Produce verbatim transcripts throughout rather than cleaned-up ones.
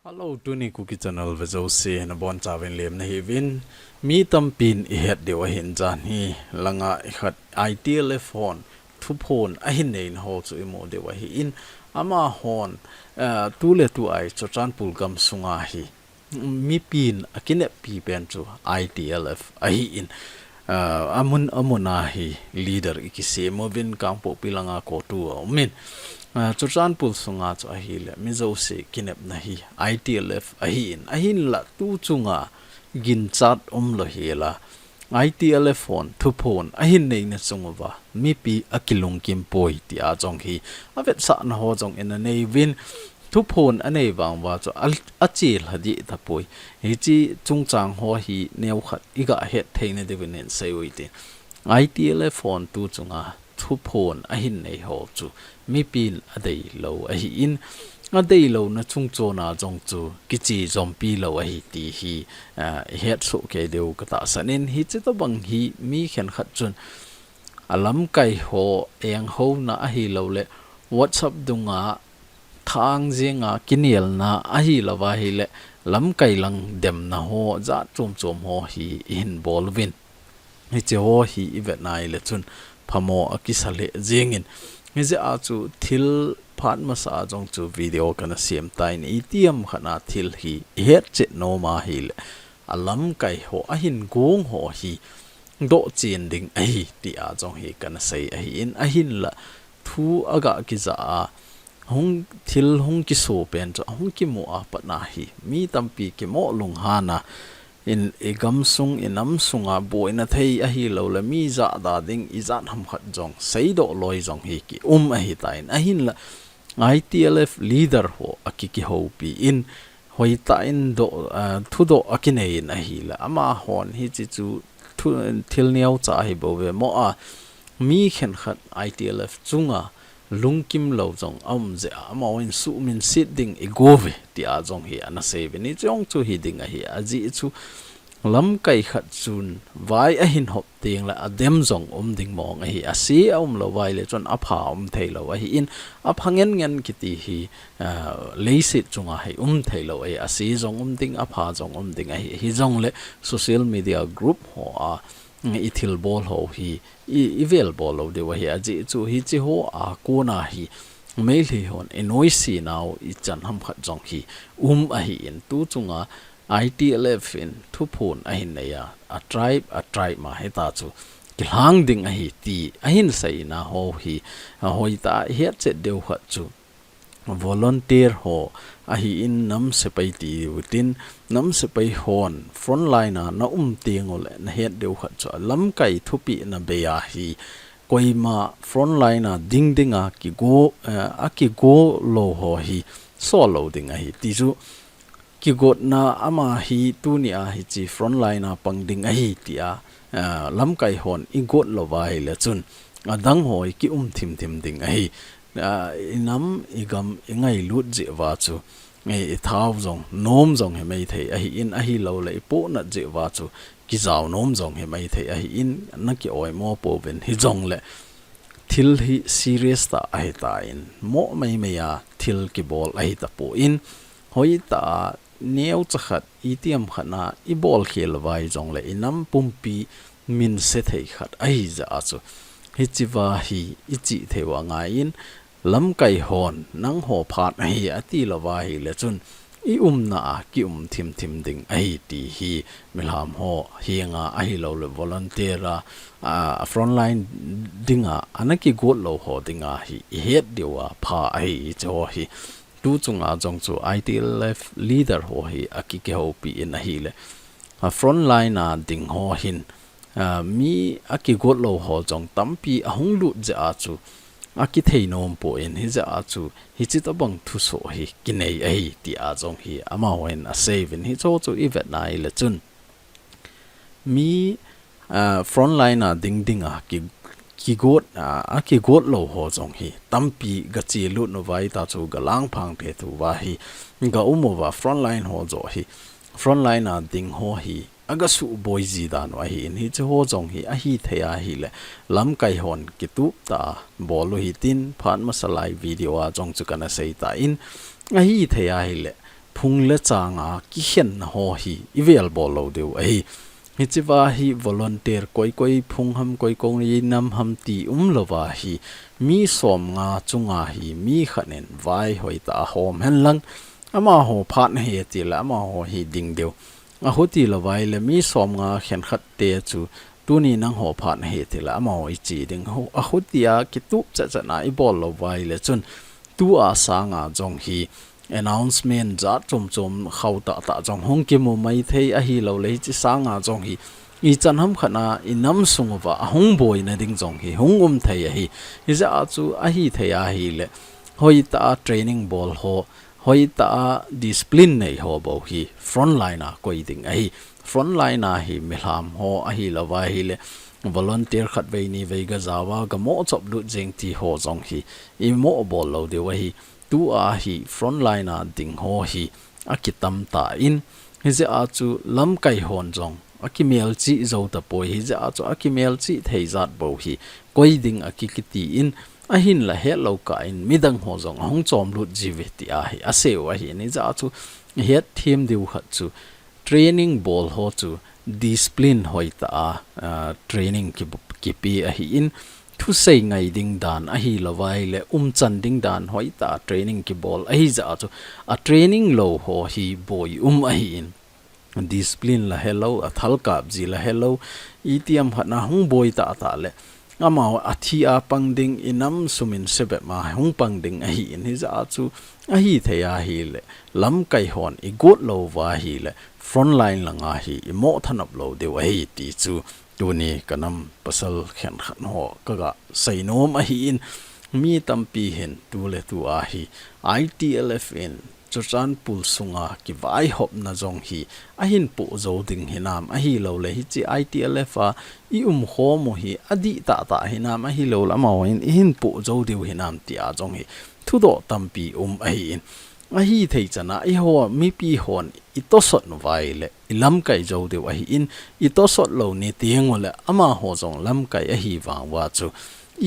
Hello, tuni Kuki Channel ve jouse nabonchauvin lemna hiuvin. Mi tampin ihet diu ahin, janhi langa ikhat I T L F hon thuphon ahin neina ho chu imu diu ahin, amahon, eh, tuletu a Churachandpur gamsunga hi mipin akineppi pen chu I T L F ahin, ah, amun amuna hi leader ikisem uvin, Kangpokpi langa CoTU aumin, ah, Churachandpur sunga chu ahile mi jouse kinepna hi I T L F ahin, ahinla tu chunga ginchat umlou hela I T L F hon thuphon ahin neina chung uva mipi akilungkim poi tia jong hi avetsahna ho jong ina nei uvin, thuphon anei vang uva chu a, achelha dih tapoi. Hiche chungchang ho hi neokhat iga het theina diuvin in sei uvin tin. I T L F hon tu chunga thuphon ahin nei ho chu mipin adeilou ahin, adeilouna chungchona jong chu kiche jompi lou ahi ti hi, ah, ihet soh kei diu katahsan in, hiche tobang hi mi khenkhat chun alamkai ho enghouna ahilouleh WhatsApp dunga thang jenga kinelna ahilouva ahile lamkai lang demna ho jat chom chom ho hi ihin bol uvin. Hiche ho hi ivet nai le chun phamo akisa lheh jengin. Hijeh a chu thil phat masa a jong chu video kana sem tan, itiham khat a thil hi ihet chet nom ahile alamkai ho ahin gong ho hi dohchen ding ahi tia jong hi kana sei ahin, ahinla thu aga kija a hung thil hung kiso pen chu ahung kimu a pat na hi mi tampi kimoh lunghan a in, igamsung, inamsunga boina thei ahilouleh mi jahda ding ijat ham khat jong seidoh loi jong hi kium ahitan, ahinla I T L F leader ho akikihoupi in, hoitah in doh, ah, thudoh akinei in ahile, amahon hiche chu thu, thil neocha ahi bouve mo a, mi khenkhat I T L F chunga lungkim lou jong aum jeh a, amahon suhminset ding igouve tia jong hi ana sei uvin, hiche jong chu hiding ahi, ajeh chu lamkai khat chun vai ahin hop tengle adem jong um ding mong ahi, ase aumlou vai le chun apha um theilou ahin, apha ngen ngen kiti hi, ah, leiset chunga hi um theilou ahi, ase jong um ding, apha jong um ding ahi, hijongle social media group ho a, mm, ithilbol ho hi, i, ivel bol lou diu ahi, ajeh chu hiche ho a kona hi, Meitei hon inoise nau ichan ham khat jong hi, um ahin tu chunga, I T L F in thuphon ahin nei a, a tribe, a tribe ma hita chu kilhang ding ahi ti ahin seina ho hi, ahoitah a ihet chet diu khat chu volunteer ho ahin nam sepai ti utin, nam sepai hon frontline a na um tengule nahet diu khat chu alamkai thupeh na bei ahi, koima frontline a ding dinga kigo, eh, akigo lou ho hi sol lou ding ahi ti chu kigotna ama hi tuni a hiche frontline a pang ding ahi tia, ah, lamkai hon igot louva ahile chun adang ho hi kium thim thim ding ahi. Ah, inam, igam, ingailut jeh uva chu, eh, ithao jong, nom jong hi maithei ahin, ahilouleh ipohnat jeh uva chu kijao nom jong hi maithei ahin, na ki-oimo pouvin hijongle thil hi serious tah ahitan, mo mai mai a thil kibol ahitapon, hoitah a neocha khat, itiham khat na ibol khel uva hijongle inam pumpi min se thei khat ahi jeh a chu, hichea hi ichih thei u angaiyin, lamkai hon nangho phat ahi ati louva ahile chun iumna a kium thim thim ding ahi ti hi milham ho henga ahilouleh volunteer a, a, frontline dinga ana kigot lou ho dinga hi ihet diu apha ahi, hiche ho hi. Tu chunga jong chu I T L F leader ho hi akikihoupi in ahile, a frontline a ding ho hin, a, mi akigot lou ho jong tampi ahung lut jeh a chu akithei nom pon, hijeh a chu hiche tobang thusoh hi kinei ahi tia jong hi amahon asei uvin, hiche ho chu ivet nai le chun mi, ah, frontline a ding dinga ki, kigot, ah, akigot lou ho jong hi tampi gache lut uva, hita chu galang phang phet uva hi, ga um uva, frontline ho joh hi, frontline a ding ho hi aga suboi ji dan u ahin, hiche ho jong hi ahithei ahile lamkai hon kitup tah a bol u hitin, phat masa lai video a jong chu kana sei tan, ahithei ahile phung le changa kikhenna ho hi i vel bol lou diu ahi. Hichea hi volunteer koi koi phung ham, koi koi nam ham ti umlouva hi mi somnga chunga hi mi khat in vai hoitah a hom hen lang, amaho phat nahi ti le amaho hi ding diu. Ahuti louva ahile mi somnga khenkhat te chu tuni nangho phat nahi ti le amaho i che ding. Ahutia kitup chat chat na i bol louva ahile chun tua sanga jong hi announcement jat chom chom khau tah tah jong hung kimu mai thei, ahilouleh hiche sanga jong hi ichan ham khat na i nam sung uva ahung boina ding jong hi hung um thei ahi. Hijeh a chu ahithei ahile hoitah a training bol ho, hoitah a discipline nei ho bou hi frontline a koi ding ahi. Frontline a hi milham ho ahilouva ahile volunteer khat vei ni vei ga jaova ga mo chop lut jeng ti ho jong hi i mo bol lou diu ahi. Tua hi frontline a ding ho hi akitam tan, hijeh a chu lamkai hon jong akimelchih jou tapoi, hijeh a chu akimelchih thei jat bou hi koi ding aki kiti in, ahinla hetlou kah in midang ho jong ahung chom lut jiuve tia hi asei u ahi. Hijeh a chu hetthem diu khat chu training bol ho chu discipline hoitah a, ah, training ki, kipe ahin, thusei ngai ding dan ahilouva ahile umchan ding dan hoitah a training kibol ahijeh a chu a training lou ho hi boi um ahin, discipline la helou, a thal kap ji la helou, itiham khat na hung boi tah tah le amaho athi a pang ding, i nam sum in sebep ma hung pang ding ahin, hijeh a chu ahithei ahile lamkai hon i got louva ahile frontline langa hi i mo thanop lou diu ahi ti chu tuni ka nam pasal khenkhat ho ka ga sei nom ahin, mi tampi hin tuletu a hi I T L F in Churachandpur sunga kivaihopna jong hi ahin poh jou ding hinam, ahilouleh hiche I T L F a i umkhom u hi adih tah tah hinam, ahilouleh amahon i hin poh jou diu hinam tia jong hi thudoh tampi um ahin, ahithei chan a eiho mipi hon i tosot uva ahile i lamkai jou diu ahin, i tosot lou ni teng ule amaho jong lamkai ahi vang uva chu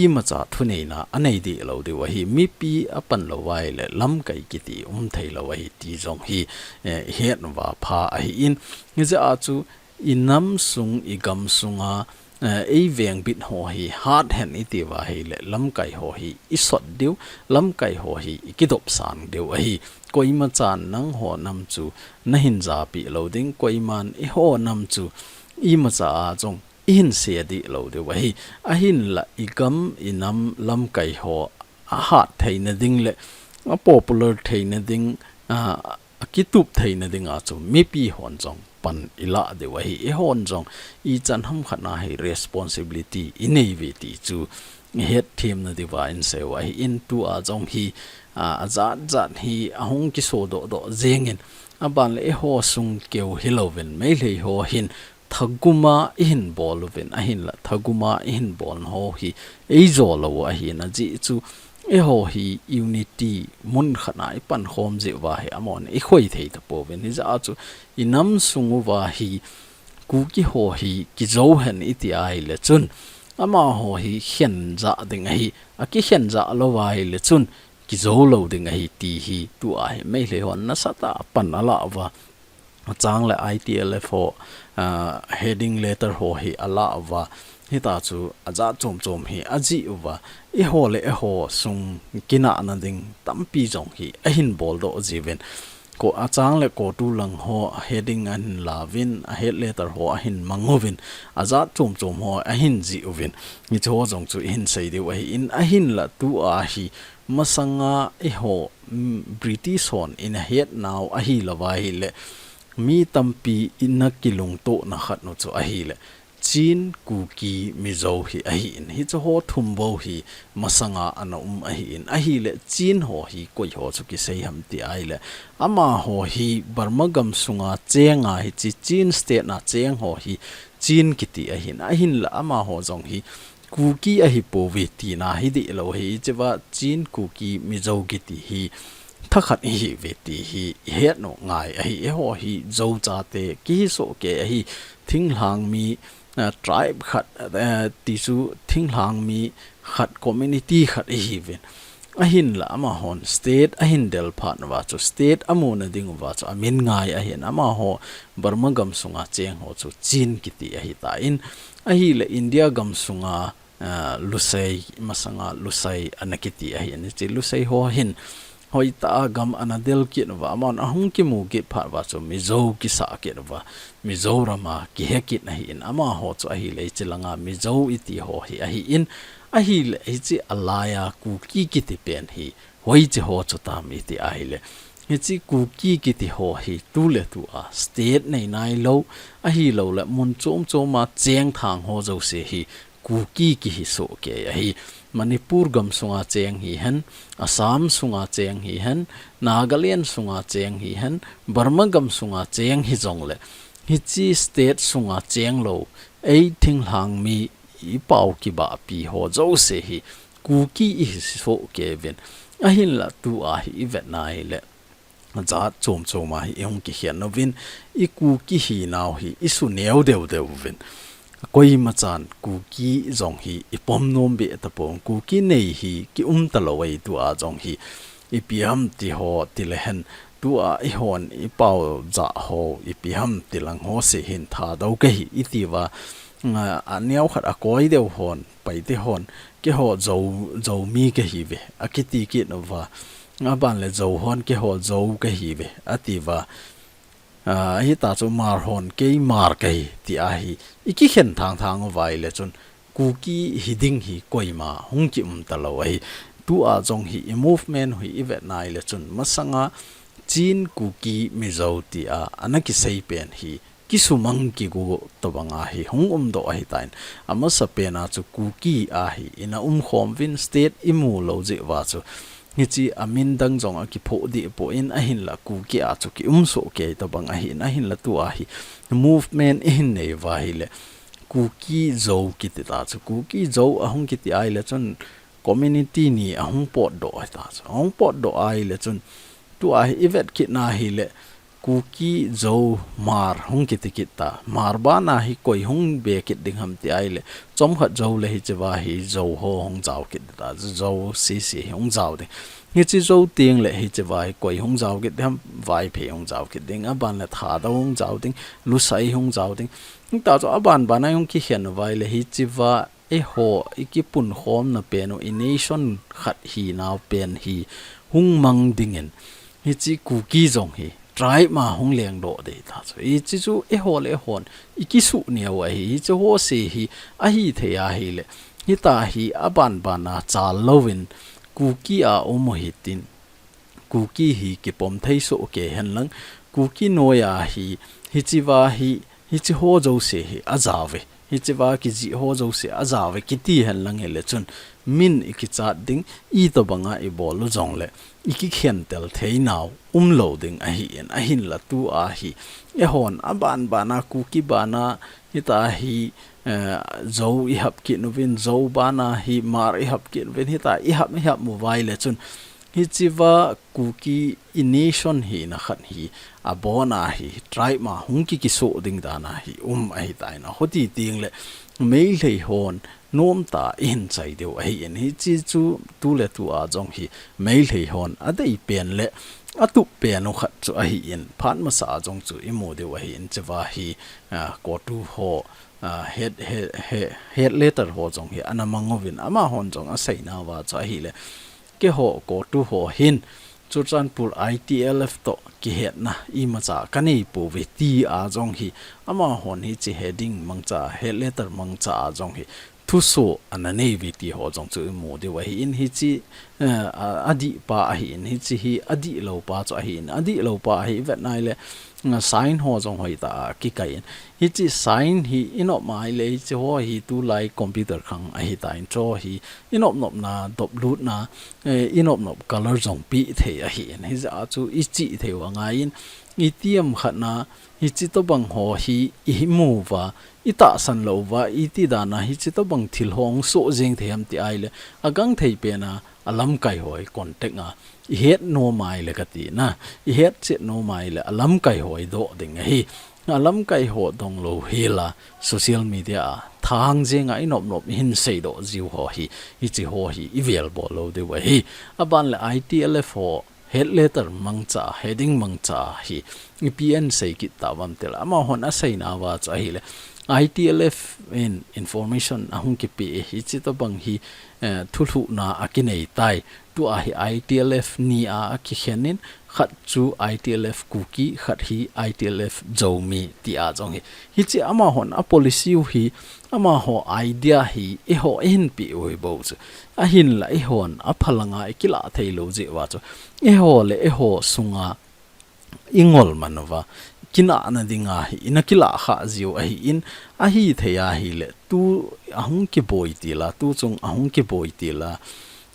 imacha thuneina anei deh lou diu ahi. Mipi apan louva ahile lamkai kiti um thei lou ahi ti jong hi, eh, i het uva pha ahin, hijeh a chu i nam sung, i gam sunga, eh, ei vengbit ho hi hat hen i tiuva ahile lamkai ho hi i sot diu, lamkai ho hi i kidop sang diu ahi. Koima chan nangho nam chu na hin japi lou ding, koiman eiho nam chu imacha a jong i hin se deh lou diu ahi. Ahinla i gam i nam lamkai ho a hat theina ding le a popular theina ding, a, a kitup theina dinga chu mipi hon jong pan i la diu ahi. Eihon jong ichan ham khat na hi responsibility i nei uve ti chu i hetthem na diuva in sei u ahin, tua jong hi, a, ajat jat hi ahung kiso doh doh jeng in, aban le eiho sung keu hilouvin Meitei ho hin thagum a i hin bol uvin, ahinla thagum a i hin bolna ho hi ei jo lou u ahin, ajeh chu eiho hi unity mun khat na i pan khom jeh uva hi amahon i khoi thei tapouvin, hijeh a chu i nam sung uva hi Kuki ho hi kijou hen i ti ahile chun amaho hi khen jah ding ahi, akikhen jah lou ahile chun kijou lou ding ahi ti hi tua hi Meitei hon nasatah a pan ala uva. Achang le I T L F ho, ah, heading letter ho hi ala uva. Hita chu ajat chom chom hi ajih uva. Eiho le eiho sung kinahna ding tampi jong hi ahin bol doh jiuvin. Ko achang le ko tu lang ho heading ahin lauvin, a head letter ho ahin mang uvin, ajat chom chom ho ahin jih uvin. Hiche ho jong chu i hin sei diu ahin, ahinla tua hi masanga eiho, mm, British hon ina het nau ahi louva ahile, mi tampi ina kilungtohna khat nu chu ahile, Chin, Kuki, Mizo hi ahin, hiche ho thum bou hi masanga ana um ahin, ahile Chin ho hi koi ho chu kisei ham ti ahile, amaho hi Burma gam sunga cheng a hiche Chin state na cheng ho hi Chin kiti ahin, ahinla amaho jong hi Kuki ahipouve tina hi dih lou hi, hichea Chin, Kuki, Mizo kiti hi thakhat ihiuve ti hi i het u ngai ahi. Eiho hi Zo chate kihi soh kei ahi, thinglhang mi, ah, tribe khat, eh, ti chu thinglhang mi khat, community khat ihiuvin. Ahinla amahon state ahin del phat uva chu, state amuna ding uva chu amin ngai ahin, amaho Burma gam sunga cheng ho chu Chin kiti ahitan, ahile India gam sunga, ah, Lusei, masanga Lusei ana kiti ahin, hiche Lusei ho hin hoitah a gam ana del kit uva, amahon ahung kimu kit phat uva chu Mizo kisah kit uva, Mizoram a kihe kit ahin, amaho chu ahile hiche langa Mizo iti ho hi ahin, ahile hiche alai a Kuki kiti pen hi hoiche ho chu tam iti ahile, hiche Kuki kiti ho hi tuletu a state nei nailou, ahilouleh mun chom chom a cheng thang ho jouse hi Kuki kihi soh kei ahi. Manipur gam sunga cheng hihen, Assam sunga cheng hihen, Nagaland sunga cheng hihen, Burma gam sunga cheng hijongle, hiche state sunga cheng lou, ei thinglhang mi i pao kibahpi ho jouse hi Kuki ihi soh kei uvin. Ahinla tua hi i vet nai le, jat chom chom a hi i hung kikhen uvin, i Kuki hinau hi i su neo deu deu uvin. Koima chan Kuki jong hi i pom nom be tapon, Kuki nei hi ki um talou ahi, tua jong hi ipi ham ti ho ti le hen, tua i hon i pao ja ho ipi ham ti lang ho se hin Thadou kahi i ti uva, nga, a neo khat a koi deu hon, Paite hon, keiho Zo, Zomi kahi ve, a kiti kit uva, aban le Zo hon, keiho Zo kahi ve, a ti uva. A, hita chu Hmar hon, kei Hmar kahi, ti ahi. I kikhen thang thang uva ahile chun, Kuki hi ding hi koima hung ki um talou ahi. Tua jong hi i movement hi i vet nai le chun, masanga Chin, Kuki, Mizo tia ana kisei pen hi kisumang kigo tobang a hi hung um doh ahitan. Amasa pen a chu Kuki a hi ina um khom uvin, state i mu lou jeh uva chu, hiche a min dang jong a kiphoh deh poi, ahinla Kuki a chu ki um soh kei tobang ahin, ahinla tua hi movement i hin nei uva ahile, Kuki Zo kiti ta chu, Kuki Zo ahung kiti ahile chun community ni ahung potdoh ahi ta chu. Ahung potdoh ahile chun, tua hi i vet kit na ahile, Kuki, Zo, Hmar hung kiti kit ta. Hmar bana hi koi hung be kit ding ham ti ahile, chomkhat jou le hiche uva hi Zo ho hung jao kit ta. Zo sese hi hung jao ding. Hiche Zo teng le hiche uva hi koi hung jao kit ding ham, Vaiphei hung jao kit ding. Aban le Thadou hung jao ding, Lusei hung jao ding. Hita chu aban ban a hung kikhen uva ahile hiche uva eiho i kipunkhomna pen u, i nation khat hinau pen hi hung mang dingin, hiche Kuki jong hi tribe ma hung lengdoh dei ta chu. Hiche chu eiho le eihon i kisuh neo ahi, hiche ho se hi ahi thei ahile, hita hi aban ban a chal louvin Kuki a um u hitin, Kuki hi kipom thei soh kei hen lang, Kuki noi a hi, hiche uva hi, hiche ho jouse hi ajao ve, hiche uva kijih ho jouse ajao ve, kiti hen lang hile chun, min i kichat ding, itobang a i bol u jongle, i kikhen tel thei nau um lou ding ahin, ahinla tua hi, eihon aban ban a, Kuki ban a, hita hi, eh, Zo i hap kit uvin, Zo ban a hi Hmar i hap kit uvin, hita i hap, i hap mu uva ahile chun, hiche uva Kuki i nation hina khat hi, abon a hi, tribe ma hung ki kisoh ding dan a hi, um ahitan, ahuti teng le, Meitei hon, nomtah a i hin chai diu ahin, hiche chu tuletu a jong hi, Meitei hon, adei pen le, atup pen u khat chu ahin, phat masa a jong chu i mu diu ahin, hiche uva hi, ah, CoTU ho, ah, head, head, head, head letter ho jong hi ana mang uvin, amahon jong asei nauva chu ahile, keiho CoTU ho hin, Churachandpur I T L F toh kihetna imacha ka nei pouve tia jong hi, amahon hiche heading mangcha, head letter mangcha a jong hi, thuso ana nei uve ti ho jong chu i mu diu ahin, hiche, eh, a, adih pa ahin, hiche hi adih lou pa chu ahin, adih lou pa ahi vet nai le, mm, sign ho jong hoitah a kikai in. Hiche sign hi i nop mai le, hiche ho hi tulai computer khang ahitan, chu hi i nop nopna, dop lutna, eh, i nop nop color jong pe thei ahin. Hijeh a chu i chih thei u angaiyin, itiham khat na, hiche tobang ho hi i mu uva, i tahsan lou uva, iti dan a hiche tobang thil ho hung soh jeng thei ham ti ahile, agangthei pen a, alamkai ho i contact a, i het nom ahile kati na, i het chet nom ahile, alamkai ho i doh ding ahi. Alamkai ho dong lou hel a, social media a, thang jenga i nop nop i hin seidoh jiu ho hi, hichi ho hi i vel bol lou diu ahi. Aban le I T L F ho head letter mangcha, heading mangcha hi ipi asei kit ta uvam tile, amahon asei nauva chu ahile, I T L F in information ahung kipe e, hichi tobang hi, eh, thulhuhna akinei tai. Tua hi I T L F ni a akikhen in, khat chu I T L F Kuki, khat hi I T L F Zomi tia jong hi. Hichi amahon a policy u hi, amaho idea hi, eiho eihin pe u hi bou chu. Ahinla eihon aphalanga i kilah thei lou jeh uva chu, eiho le eiho sunga i ngol man uva, kinahna dinga hi ina kilah kha jiu ahi in, ahithei ahile, tu ahung kiboi tila, tu chung ahung kiboi tila,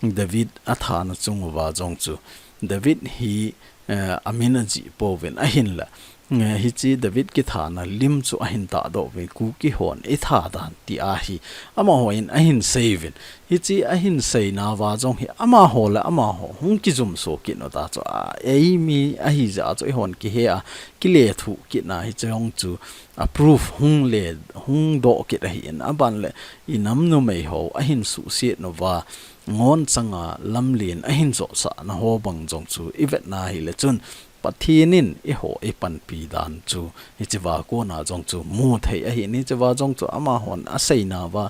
David athana chung uva jong chu, David hi, eh, amin ajih pouvin ahinla, eh, hichi David kithana lim chu ahin tahdoh uvin, Kuki hon i tha dan tia hi, amahon ahin sei uvin. Hichi ahin sei nauva jong hi amaho le amaho hung kijumso kit u ta chu, a, eimi ahi jeh a chu eihon kihe a, kilethuh kit na hichi jong chu a proof hung le, hung doh kit ahi in, aban le i nam numei ho ahin suhset nauva, ngon changa lamlen ahin josah na ho bang jong chu i vet na hile chun, Pathen in eiho eipanpi dan chu, hichiva kona jong chu mu thei ahi in, hichiva jong chu amahon asei nauva,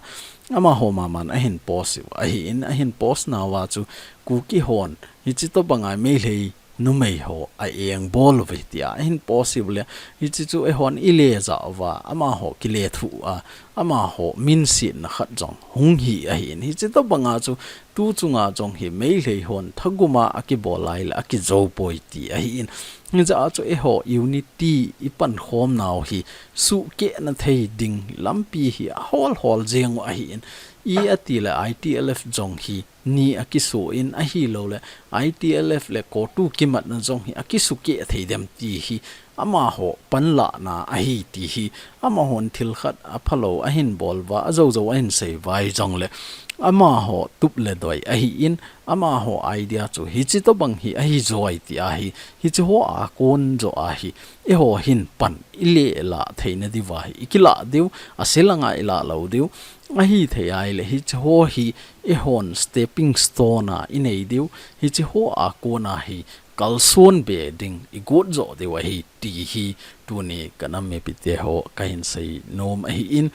amaho maman ahin post u ahi in, ahin post nauva chu Kuki hon, hichi tobanga Meitei numei ho a engbol uve tia ahin post u le, hichi chu eihon i le jah uva, amaho kilethuh a, amaho minsetna khat jong hung hi ahi in, hichi tobanga chu tu chunga jong hi Meitei hon thaguma akibol lai le akijou poi ti ahi in. Hijeh a chu eiho unity i pankhom nau hi suhkeh na thei ding lampi hi ahol hol jeng u ahi in. I ati le I T L F jong hi ni akisu in ahilou le I T L F le COTU kimatna jong hi akisukeh thei dem ti hi amaho panlahna ahi ti hi, amahon thil khat aphalou ahin bol uva, ajou jou ahin sei uva hijong le, amaho tup le doi ahi in, amaho idea chu hichi tobang hi ahi joi tia hi, hichi ho a kon jo a hi, eiho hin pan i le lah theina diuva hi, i kilah diu, ase langa i lah lou diu, ahithei ahile hichi ho hi eihon stepping stone a i nei diu, hichi ho a kona hi, kalson be ding i got jo diu ahi ti hi tuni ka nam mipite ho kahin sei nom ahi in,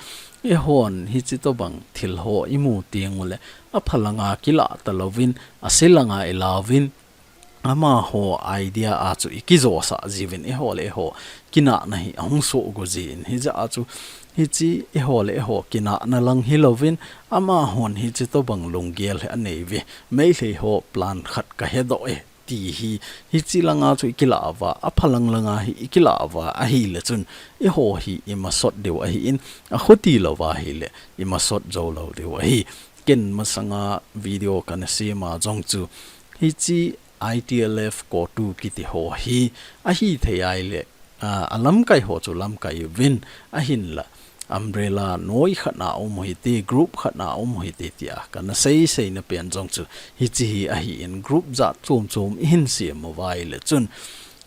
eihon hichi tobang thil ho i mu teng u le aphalanga kilah talouvin, ase langa i la uvin, amaho idea a chu i kijosah jiuvin eiho le eiho kinahna hi ahung soh go jin, hijeh a chu hichi eiho le eiho kinahna lang hilouvin, amahon hichi tobang lunggel hi anei uve, Meitei ho plan khat ka hedoh e, ti hi, hichi langa chu i kilah uva, aphalang langa hi i kilah uva ahile chun, eiho hi i masot diu ahi in, akhuti louva ahile i masot jou lou diu ahi. Ken masanga video kana sem a jong chu, hichi I T L F COTU kiti ho hi, ahithei ahile, a, a lamkai ho chu lamkai uvin, ahinla umbrella noi khat na um u hite, group khat na um u hite tia kana sei seina pen jong chu hichi hi ahi in, group jat chom chom i hin sem uva ahile chun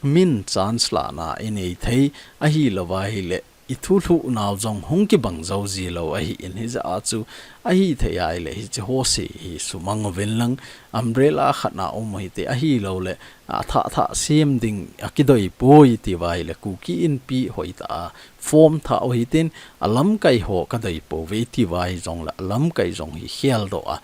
min chance lahna i nei thei, ahilouva ahile i thulhuh nau jong hung kibang jou ji lou ahi in, hijeh a chu ahithei ahile hichi ho se hi sumang uvin lang, umbrella khat na um u hite, ahilou le athah thah sem ding akidoi poi tia ahile Kuki Inpi hoitah a form thah u hitin, a lamkai ho kadoi pouve tia hijong le a lamkai jong hi kheldoh a,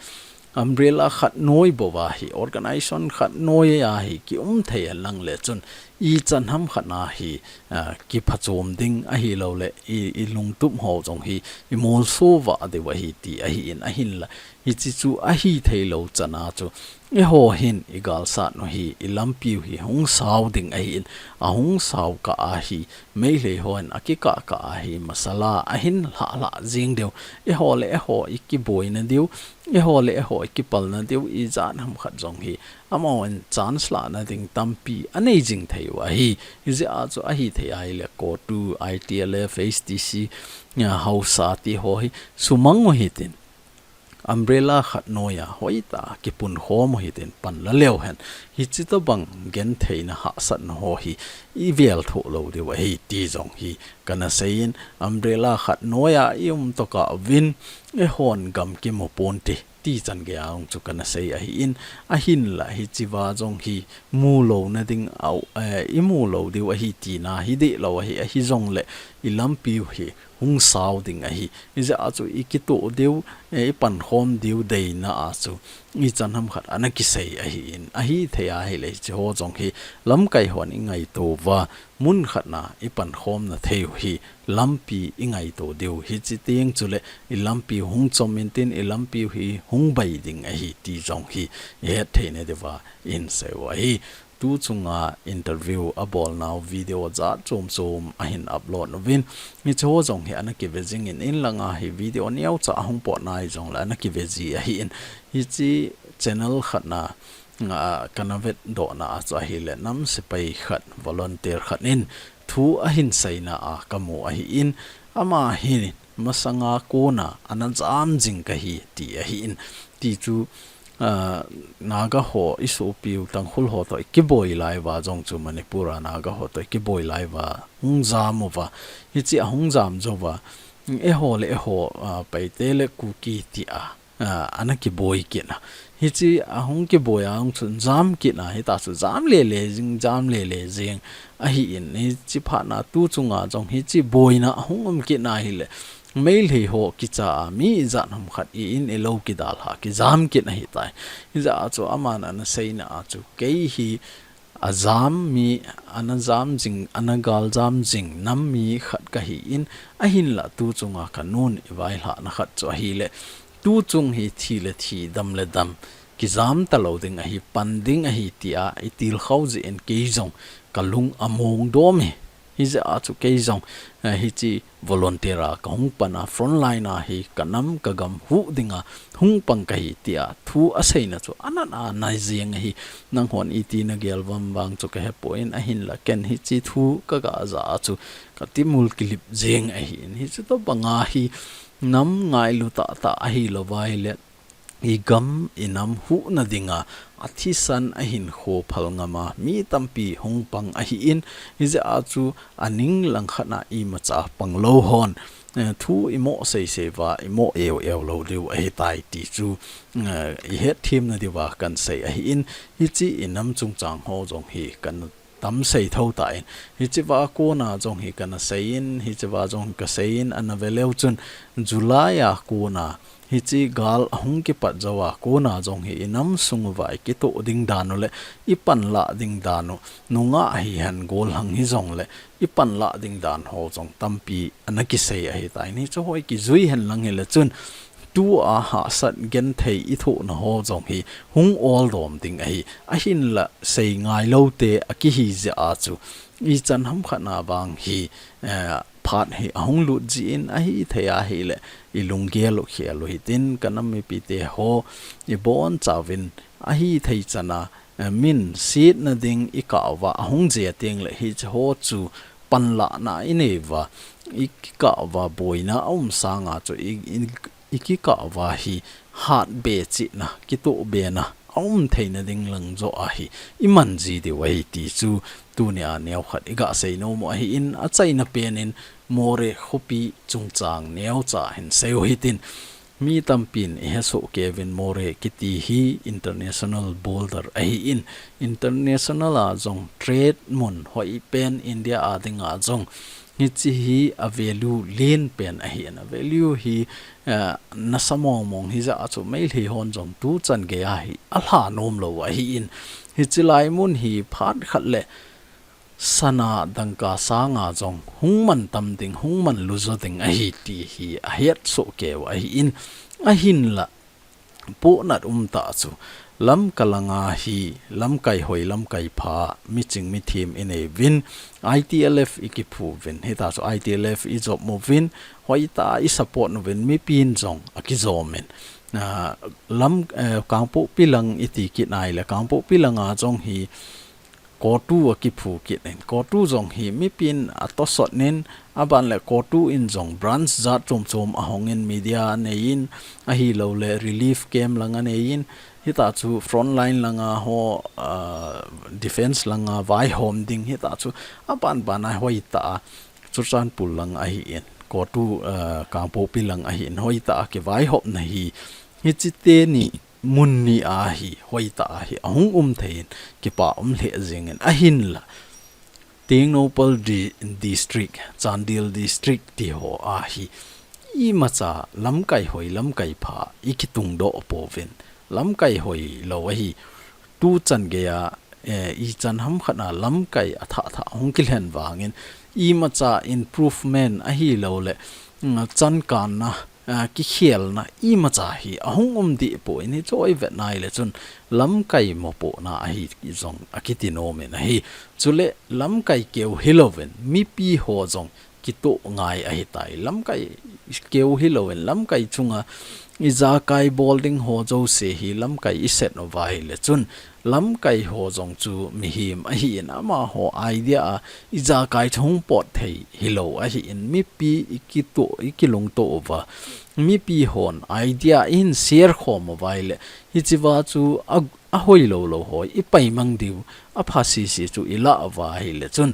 umbrella khat noi bou a hi, organization khat noi a hi ki um thei a lang le chun, ichan ham khat na hi, a, kiphachom ding ahilou le, i, i lungtup ho jong hi, i molso vah diu ahi ti ahi in, ahinla, hichi chu ahithei lou chan a chu, eiho hin i galsat u hi, i lampi u hi hung sao ding ahi in, ahung sao kah a hi, Meitei hon akikah kah a hi, masala ahin lhah lhah jing diu, eiho le eiho i kiboina diu, eiho le eiho i kipalna diu, ijat ham khat jong hi, amahon chance lahna ding tampi anei jing thei u ahi. Hijeh a chu ahithei ahile COTU, I T L F, H T C, a, Haosa ti ho hi sumang u hitin. umbrella khat noiya hoitah a kipunkhom u hitin pan la leu hen. Hichi tobang gentheina hahsatna ho hi i vel thoh lou diu ahi ti jong hi kana seiyin, umbrella khat noiya i um tokah uvin, eihon gam kimu ponte ti chan geiya jong chu kana sei ahin, ahinla hichiva jong hi mu louna ding a, eh, i mu lou diu ahi tina hi dih lou ahi, ahi jongle i lampiu hi hung sao ding ahi. Hijeh a chu i kitoh diu, eh, i pankhom diu deina a chu ichan ham khat ana kisei ahin, ahithei ahile hichi ho jong hi lamkai hon i ngaito uva, mun khatna i pankhomna thei u hi lampi i ngaito diu, hichi teng chule i lampiu hung chom intin i lampiu hi hung bai ding ahi ti jong hi i hetthei na diuva in sei u ahi. Tu chunga interview a bolnau video jat chom chom ahin upload uvin, hichi ho jong hi ana kive jingin, in langa hi video neocha ahung pot nai jongle ana kive ji ahin. Hichi channel khatna, a, kana vetdohna a chu ahile nam sepai khat, volunteer khat in thu ahin seina a kamu ahin, ama hi masanga kona ana jam jing kahi ti ahin. Ti chu, a, Naga ho i sopiu Tangkhul ho toh i kiboi lai uva jong chu Manipur a Naga ho toh i kiboi lai uva hung jam uva. Hichi ahung jam jou uva, eiho le eiho, a, Paite le Kuki tia, a, ana kiboi kit na. Hichi ahung kiboi a hung chun jam kit na, hita chu jam lele jing, jam lele jing ahin, hichi phatna tu chunga jong hichi boina ahung um kit na hile, Meitei ho kicha a mi ijat ham khat i in i lou kidalha kijam kit ahitai. Hijeh a chu aman ana seina a chu kei hi ajam mi, ana jam jing, ana gal jam jing nam mi khat kahin, ahinla tu chunga kanun i vailhahna khat chu ahile, tu chung hi thi le thi, dam le dam, kijam talou ding ahi, pan ding ahi tia i tilkhou jeh in kei jong kalung among dom e. Hijeh a chu kei jong, eh, hichi volunteer a kahung pan a, front line a hi kanam kagam huh dinga hung pang kahi tia thu aseina chu anat a nai jeng ahi. Nanghon iti nagel uvam vang chu kahepoi, ahinla ken hichi thu kaga ja a chu katimul kilip jeng ahin. Hichi tobanga hi nam ngailu tahtah ahilou uva ahile, i gam i nam huhna dinga athisan ahinkho phal ngam a mi tampi hung pang ahin, hijeh a chu aning langkhat a imacha panglou hon, eh, thu i mo seisei uva i mo eu eu lou diu ahitai ti chu, eh, i hetthem na diuva kan sei ahin, hichi i nam chungchang ho jong hi kan tam sei tho tan. Hichiva kona jong hi kana seiyin, hichiva jong hi kaseiyin, ana ve leu chun July a kona, hichi gal ahung kipat jou a kona jong hi i nam sung uva i kitoh ding dan u le i panlah ding dan u, nungah hihen golhang hijongle i panlah ding dan ho jong tampi ana kisei ahitai. Hichu hoi kijui hen lang hile chun, tua hahsat genthei i thohna ho jong hi hung oldom ding ahi. Ahinla sei ngailou te akihi jeh a chu, ichan hamkhat na vang hi, eh, phat hi ahung lut jin, ahithei ahile i lunggel u khel u hitin, kanam mipite ho i bonchauvin ahithei chan a, eh, min setna ding i kah uva ahung jia tengle hiche ho chu panlahna i nei uva, i kikah uva boina aum sanga chu i, i, i kikah uva hi hatbe chihna, kitohbena aum theina ding lang joh a hi i man ji diu ahi ti chu tunia neokhat i gasei nom u ahin, achaina pen in Moreh khopi chungchang neocha hin sei u hitin, mi tampin i hesoh keuvin Moreh kiti hi international border ahin, international a jong trade mun hoi pen India a dinga jong hiche hi a value len pen ahin, a value hi, eh, nasa mong mong hijeh a chu Meitei hon jong tuchan gei a hi alha nom lou ahin, hiche lai mun hi phat khat le sana dangka sanga jong hung man tam ding, hung man lujo ding ahi ti hi ahet soh keu ahin, ahinla pohnat umtah chu lamkai langa hi lamkai hoi, lamkai pha, miching mithem i nei uvin, I T L F i kiphu uvin, hita chu I T L F i jop uvin, hoitah a i support uvin, mipin jong akijom in, ah, lam, eh, Kangpokpi lang i ti kit nai le, Kangpokpi langa jong hi CoTU akiphu kit in, CoTU jong hi mipin atosot nin, aban le CoTU in jong branch jat chom chom ahong in, media anei in, ahilou le relief camp lang anei in, hita chu frontline langa ho, ah, defense langa vaihom ding hita chu aban ban a hoitah a Churachandpur lang ahi in, CoTU, ah, Kangpokpi lang ahi in, hoitah a kivaihopna hi, hichi teni mun ni a hi, hoitah a hi ahung um thei in, kipa um lheh jing in, ahinla Tengnoupal di-, district, Chandel district ti ho a hi, imacha lamkai hoi, lamkai pha ikitung doh pouvin, lamkai hoilou ahi. Tuchan geiya, eh, ichan ham khat a lamkai athah thah hung kilhen vangin, imacha improvement ahilou le, mm, chankanna, ah, kikhelna imacha hi ahung um deh poi, hichu ivet nai le chun lamkai mopohna ahi jong akiti nom in ahi. Chule lamkai keu hilouvin mipi ho jong kitoh ngai ahitai. Lamkai keu hilouvin lamkai chunga ijakai bol ding ho jouse hi lamkai iset uva ahile chun lamkai ho jong chu mihem ahi in, amaho idea a ijakai chu hung pot thei hilou ahi in, mipi ikitoh, ikilungtoh uva, mipi hon idea ihin share khom uva ahile, hichea chu a, ahoilou lou ho ipaimang diu, apha sese chu ilah uva ahile chun,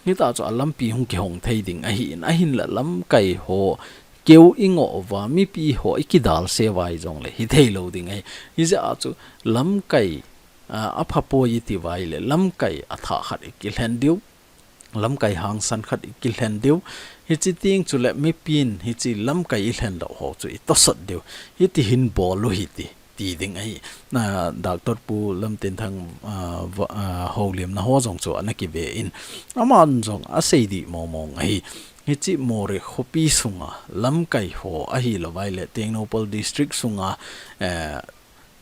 hita chu alampi hung kihong thei ding ahi in, ahinla lamkai ho keu ingoh uva, mipi ho ikidalse uva hijongle hithei lou ding ahi. Hijeh a chu lamkai, ah, apha poi iti uva ahile, lamkai athah khat ikilhen diu, lamkai hangsan khat ikilhen diu. Hichi teng chule mipin hichi lamkai ilhen doh ho chu itosot diu. Hiti hin bol u hiti, ti ding ahi. Na, Doctor Pu Lamtinthang, ah, va-, ah, houlimna ho jong chu ana kive in, aman jong asei dih mong mong ahi. Hichi Moreh khopi sunga lamkai ho ahilou vai le Tengnoupal district sunga, eh,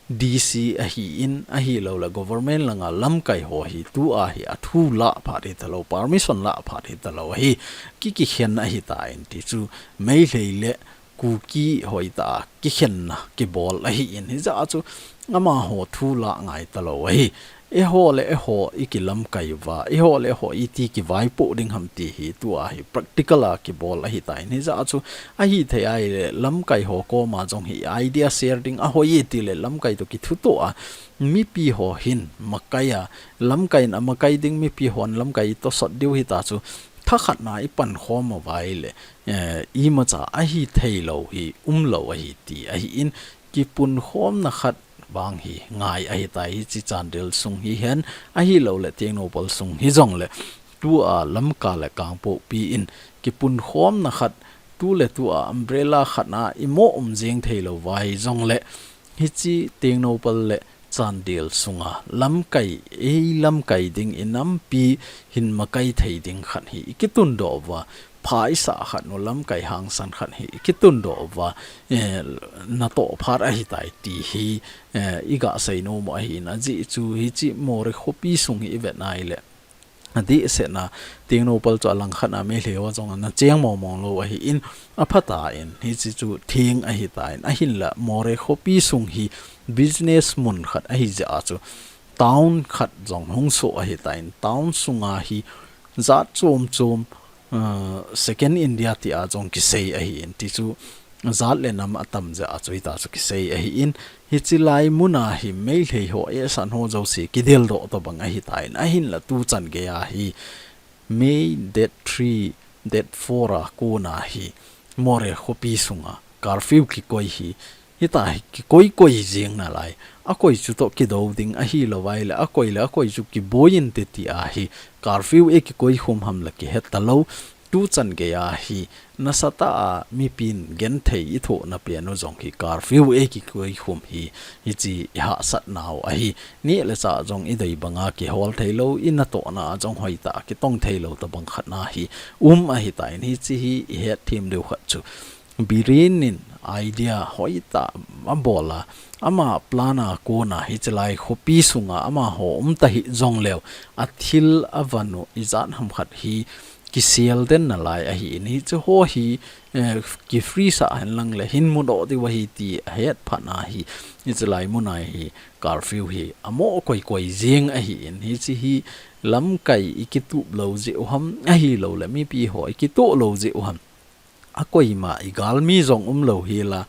D C ahi in, ahilou le government langa lamkai ho hi tua hi athu lah phat hitalou, permission lah phat hitalou ahi, ki, kikhen ahitan ti chu Meitei le Kuki hoitah a kikhenna kibol ahi in, hijeh a chu amaho thu lah ngai talou ahi. Eiho le eiho ikilamkai uva, eiho le eiho iti kivaipoh ding ham ti hi tua hi practical a kibol ahitan, hijeh a chu ahithei ahile lamkai ho koma jong hi idea share ding ahoi e ti le lamkai toh kithutoh a, mipi ho hin makai a, lamkai in amakai ding, mipi hon lamkai itosot diu hita chu, thakhat na ipankhom uva ahile, eh, imacha ahithei lou hi umlou ahi ti ahi in, kipunkhomna khat vang hi ngai ahitai, hichi Chandel sung hihen, ahilou le Tengnoupal sung hijongle, tua Lamka le Kangpokpi in kipunkhomna khat, tu le tua umbrella khat na imo um jeng theilou uva hijongle, hichi Tengnoupal le Chandel sunga lamkai, ei lamkai ding, inampi hin makai thei ding khat hi ikitundoh uva, pha isah khat u, lamkai hangsan khat hi ikitundoh uva, eh, natoh phat ahitai ti hi, eh, iga seinom u ahi in, ajeh chu hichi Moreh khopi sung hi ivet nai le, adehset na, Tengnoupal chu alangkhat na Meitei ho jong ana cheng mong mong lou ahi in, aphatai, hichi chu theng ahitan, ahinla Moreh khopi sung hi business mun khat ahijeh a chu, town khat jong hung soh ahitan, town sunga hi jat chom chom, uh, Second India tia jong kisei ahi in, ti chu jat le nam atam jeh a chu hita chu kisei ahi in, hichi lai muna hi Meitei ho, eisan ho jouse kideldoh tobang ahitan, ahinla tuchan geiya hi May date three, date four a kona hi Moreh khopi sunga curfew kikoi hi, hita hi kikoi koi jeng nalai, akoi chu toh kido ding ahilou vai le, akoi le akoi chu kiboi inte tia hi curfew eikikoi khum ham le kihe talou, tuchan geiya hi nasatah a mipin genthei ithohna pen u jong hi curfew eikikoi khum hi, hichi ihahsat nau ahi. Neh le chah jong idei banga kihol theilou, inatohna a jong hoitah a kitong theilou tobang khat na hi um ahitan, hichi hi ihet them diu khat chu, Biren in idea hoitah abol a, ama plan a kona hichi lai khopi sunga amaho um tahih jongleu, athil avan u ijat ham khat hi kisel den nalai ahi in, hichi ho hi, eh, kifreeze a hen lang le hin mudoh diu ahi ti ahet phat na hi, hichi lai muna hi curfew hi amo koi koi jeng ahi in, hichi hi, lamkai i kitup lou jeh u ham, ahilou le mipi ho i kitoh lou jeh u ham. A koima i galmi jong um lou hi la,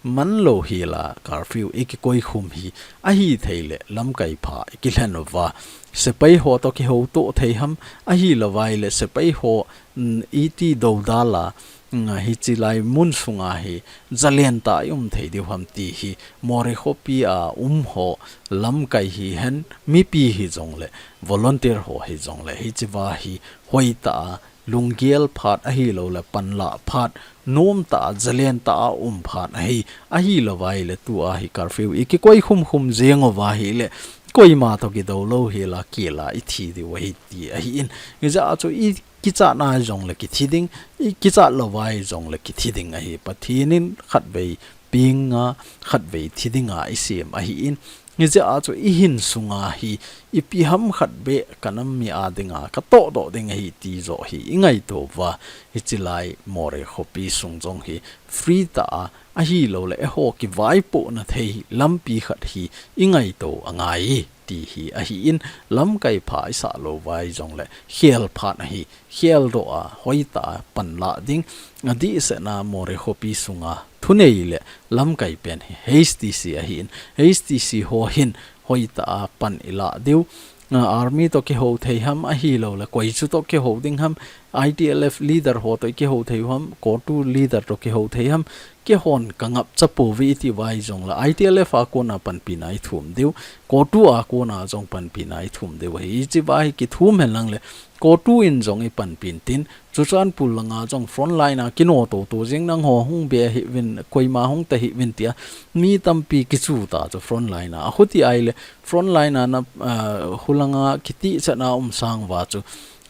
man lou hi la, curfew i kikoi khum hi, ahi thei le lamkai pha i kilhen uva. Sepai ho toh kihou toh thei ham, ahilou vai le sepai ho, mm, i ti dou da la, mm, hichi lai mun sunga hi, zalen tah i um thei diu ham ti hi, Moreh khopi a um ho, lamkai hi hen, mipi hi jong le, volunteer ho hi jong le, hichi va hi, hoi tah a, lunggel phat ahilou le panlah phat, nom tah a, zalen tah a um phat ahi, ahilou vai le tua hi curfew i kikoi khum khum jeng uva hi le, koima toh kidou lou hi la kila i thi diu ahi ti ahi in. Hijeh a chu i kichat na jong le kithi ding, i kichat lou vai jong le kithi ding ahi. Pathen in khatvei peng a, khatvei thi ding a i sem ahi in. Hijeh a chu i hin sunga hi, ipi ham khat beh ka nam mi a dinga, ka toh doh ding ahi ti joh hi, i ngaito uva, hichi lai Moreh khopi sung jong hi, free tah a, ahilou le, eiho kivaipoh na thei lampi khat hi, i ngaito angai ti hi ahi in, lamkai pha i sah lou vai jong le, khel phat ahi, khel doh a, hoi tah a, panlah ding, adih seh na Moreh khopi sunga, thunei le, lamkai pen hi, H T C ahi in, H T C ho hin, hoi tah a, pan i lah diu, a, army toh kihou thei ham, ahilou le, koi chu toh kihou ding ham, I T L F leader ho toh kihou thei ham, CoTU leader toh kihou thei ham, keihon ka ngap cha pouve i ti vai jong le, I T L F a kona panpina i thum diu, CoTU a kona jong panpina i thum diu ahi, hichi va hi kithum hen lang le, CoTU in jong i panpin tin, Churachandpur langa jong frontline a kino toto jing nangho hung be hih uvin, koima hung ta hih uvin tia, mi tampi kichu ta chu frontline a, a khuti ai le, frontline a na, ah, hulanga kiti chat na um sang uva chu,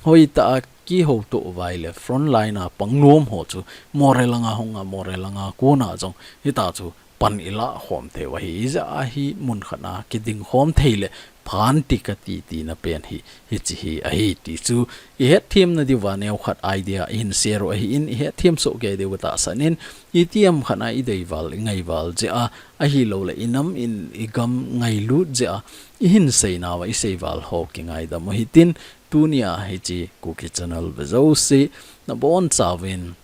hoi tah a kihou toh vai le, frontline a pang nom ho chu, Moreh langa hung a, Moreh langa kona jong, hita chu, pan i lah khom thei u ahi, hijeh a hi mun khat a kiding khom thei le phan ti ka ti tina pen hi, hichi hi ahi ti chu i hetthem na diuva neo khat idea i hin share u ahi in, i hetthem soh kei diu ka tahsan in, itiham khat a i deival, i ngaival jeh a, ahilou le i nam in i gam ngailut jeh a, i hin sei nauva i seival ho kingaidam u hitin, tunia hichi Kuki Channel ve jouse, na bonchauvin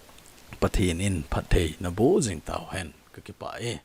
Pathen in phatthei na boh jing tau hen, ka kipah e.